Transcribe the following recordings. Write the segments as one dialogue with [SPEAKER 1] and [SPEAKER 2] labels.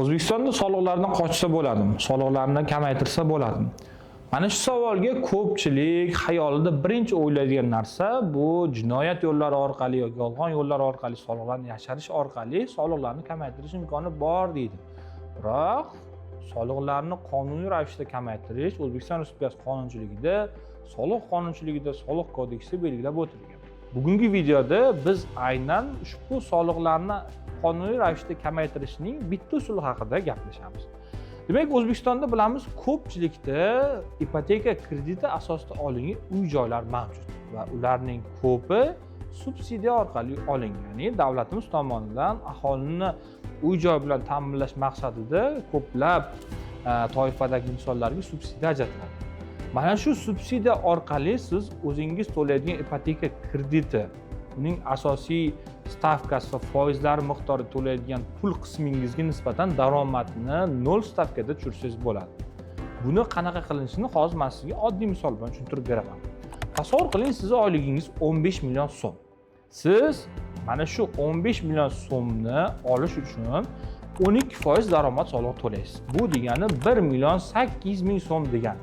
[SPEAKER 1] O'zbekistonda soliqlardan qochsa bo'ladimi? Soliqlarni kamaytirsa bo'ladimi? Mana shu savolga ko'pchilik xayolida birinchi o'ylaydigan narsa bu jinoyat yo'llari orqali yoki yolg'on yo'llar orqali soliqlarni yashirish orqali soliqlarni kamaytirish imkoni bor deydi. Biroq soliqlarni qonuniy ravishda kamaytirish O'zbekiston Respublikasi qonunchiligida, soliq qonunchiligida, soliq kodeksida belgilab o'tilgan. Bugungi videoda biz aynan ushbu soliqlarni qonuniy ravishda kamaytirishning bitta usuli haqida gaplashamiz. Demak, O'zbekistonda bilamiz, ko'pchilikda ipoteka krediti asosida olingan uy joylar mavjud va ularning ko'pi subsidiya orqali olingan. Ya'ni davlatimiz tomonidan aholini uy joy bilan ta'minlash maqsadida ko'plab toifadagi insonlarga subsidiya ajratiladi. Mana shu subsidiya orqali siz o'zingiz to'laydigan ipoteka krediti, uning asosiy stavkasi va foizlari miqdori to'laydigan pul qismingizga nisbatan daromadni nol stavkada tushirsangiz bo'ladi. Buni qanaqa qilinishini hozir man sizga oddiy misol bilan tushuntirib beraman. Tasavvur qiling, sizni oyligingiz 15 million so'm. Siz mana shu 15 million so'mni olish uchun 12% daromad solig'i to'laysiz. Bu degani 1 million 800 ming so'm degani.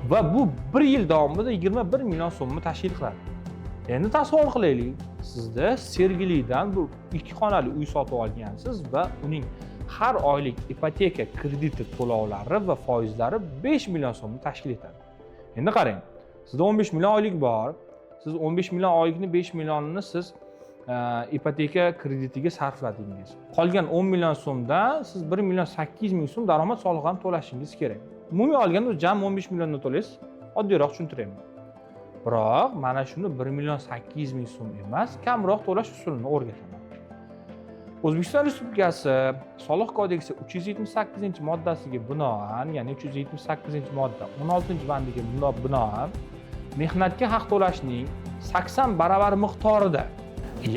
[SPEAKER 1] Va bu bir yil davomida 21 million so'mni tashkil qiladi. Endi tasavvur qilaylik, sizda Sergelidan bu ikki xonali uy sotib olgansiz va uning har oylik ipoteka krediti to'lovlari va foizlari 5 million so'mni tashkil etadi. Endi qarang, sizda 15 million oylik bor. Siz 15 million oylikni 5 millionini siz ipoteka kreditiga sarfladingiz. Qolgan 10 million so'mdan siz 1 million 800 ming so'm daromad solig'i ham to'lashingiz kerak. Umumiy olganda jami 15 millionni to'laysiz. Oddiyroq tushuntirayman. Biroq mana shuni 1 million 800 ming so'm emas, kamroq to'lash usulini o'rgataman. O'zbekiston Respublikasi Soliq kodeksi 378-moddasiga binoan, ya'ni 378-modda 16-bandiga binoan mehnatga haq to'lashning 80 baravar miqdorida,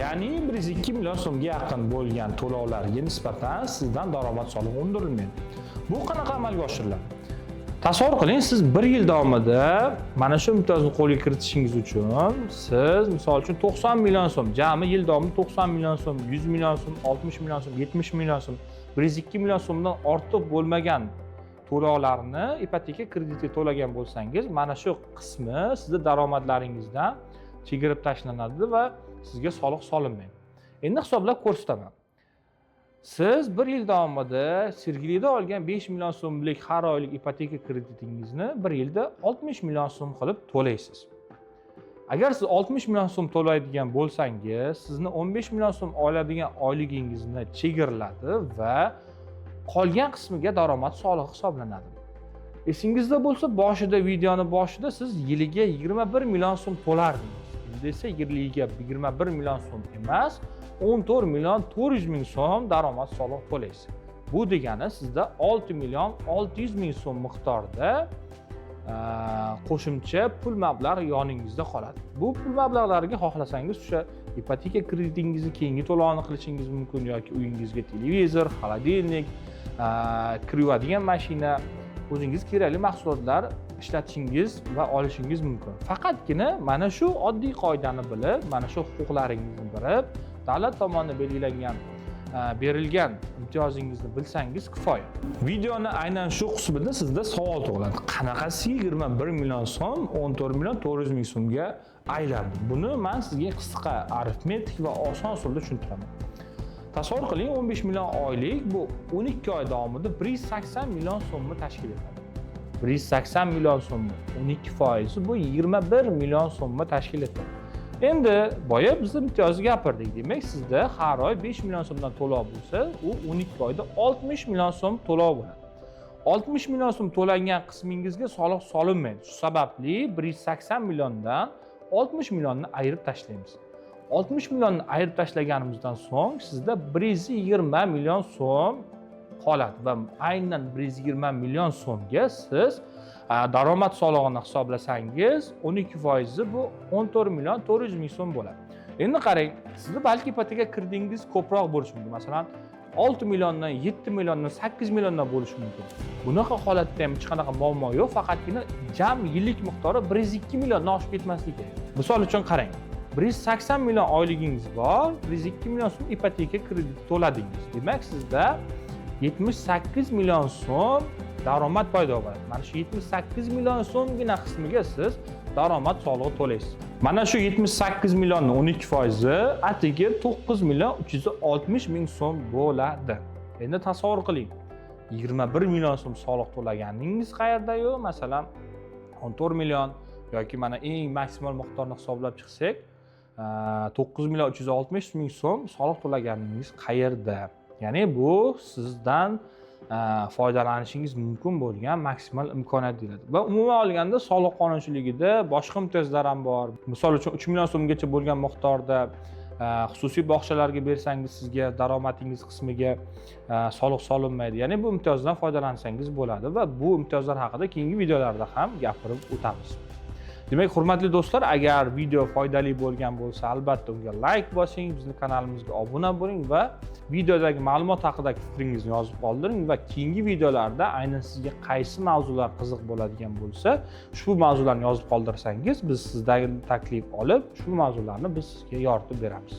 [SPEAKER 1] ya'ni 102 million so'mga yaqin bo'lgan to'lovlarga nisbatan sizdan daromad solig'i undirilmaydi. Bu qanaqa amalga oshiriladi? Tasavvur qiling, siz bir yil davomida mana shu imtiyozni qo'lga kiritishingiz uchun siz, misol uchun, 90 million so'm, jami yil davomida 90 million so'm, 100 million so'm, 60 million so'm, 70 million so'm, 102 million so'mdan ortiq bo'lmagan to'lovlarni ipoteka kreditiga to'lagan bo'lsangiz, mana shu qismi sizni daromadlaringizdan chegirib tashlanadi va sizga soliq solinmaydi. Endi hisoblab ko'rsataman. Siz bir yil davomida Sergelida olgan 5 million so'mlik har oylik ipoteka kreditingizni bir yilda 60 million so'm qilib to'laysiz. Agar siz 60 million so'm to'laydigan bo'lsangiz, sizni 15 million so'm oladigan oyligingizni chegiriladi va qolgan qismiga daromad solig'i hisoblanadi. Esingizda bo'lsa, boshida, videoni boshida siz yiliga 21 million so'm to'lardingiz. Endi esa yiliga 21 million so'm emas, 14 million 400 ming so'm daromad solig'i to'laysiz. Bu degani sizda 6 million 600 ming so'm miqdorida qo'shimcha pul mablag'i yoningizda qoladi. Bu pul mablag'lariga xohlasangiz o'sha ipoteka kreditingizni keyingi to'lovini qilishingiz mumkin yoki uyingizga televizor, холодильник, kir yuvadigan mashina, o'zingiz kerakli mahsulotlar ishlatishingiz va olishingiz mumkin. Faqatgina mana shu oddiy qoidani bilib, mana shu huquqlaringizni bilib, davlat tomonidan belgilangan, berilgan imtiyozingizni bilsangiz kifoya. Videoni aynan shu qismida sizda savol tug'iladi. Qanaqasi 21 million so'm 14 million 400 ming so'mga aylandi? Buni men sizga qisqa arifmetik va oson usulda tushuntiraman. Tasavvur qiling, 15 million oylik bu 12 oy davomida 180 million so'mni tashkil etadi. 180 million so'mni 12 foizi bu 21 million so'mni tashkil etadi. Endi boya biz imtiyozni gapirdik. Demak, sizda har oy 5 million so'mdan to'lov bo'lsa, u 12 oyda 60 million so'm to'lov bo'ladi. 60 million so'm to'langan qismingizga soliq solinmaydi. Shu sababli 180 milliondan 60 millionni ayirib tashlaymiz. 60 millionni ayirib tashlaganimizdan so'ng sizda 120 million so'm qoladi va aynan 120 million so'mga siz daromad solig'ini hisoblasangiz, 12 foizi bu 14 million 400 ming so'm bo'ladi. Endi qarang, sizni balki ipoteka kreditingiz ko'proq bo'lishi mumkin. Masalan, 6 milliondan, 7 milliondan, 8 milliondan bo'lishi mumkin. Bunaqa holatda ham hech qanaqa muammo yo'q, faqatgina jam yillik miqdori 102 milliondan oshib ketmasligi kerak. Misol uchun qarang, 180 million oyligingiz bor, 102 million so'm ipoteka krediti to'ladingiz. Demak, sizda 78 million so'm daromad paydo bo'ladi. Mana shu 78 million so'mgina qismiga siz daromad solig'i to'laysiz. Mana shu 78 millionni 12% atigi 9 million 360 ming so'm bo'ladi. Endi tasavvur qiling, 21 million so'm soliq to'laganingiz qayerda-yu, masalan, 14 million yoki mana eng maksimal miqdorni hisoblab chiqsak, 9 million 360 ming so'm soliq to'laganingiz qayerda? Ya'ni bu sizdan foydalanishingiz mumkin bo'lgan maksimal imkoniyat deyiladi. Va umuman olganda soliq qonunchiligida boshqa imtiyozlar ham bor. Misol uchun, 3 million so'mgacha bo'lgan miqdorda xususiy bog'chalarga bersangiz, sizga daromadingiz qismiga soliq solinmaydi. Ya'ni bu imtiyozdan foydalansangiz bo'ladi va bu imtiyozlar haqida keyingi videolarda ham gapirib o'tamiz. Demak, hurmatli do'stlar, agar video foydali bo'lgan bo'lsa, albatta unga layk bosing, bizni kanalimizga obuna bo'ling va videodagi ma'lumot haqidagi fikringizni yozib qoldiring va keyingi videolarda aynan sizga qaysi mavzular qiziq bo'ladigan bo'lsa, ushbu mavzularni yozib qoldirsangiz, biz sizdan taklif olib, ushbu mavzularni biz sizga yoritib beramiz.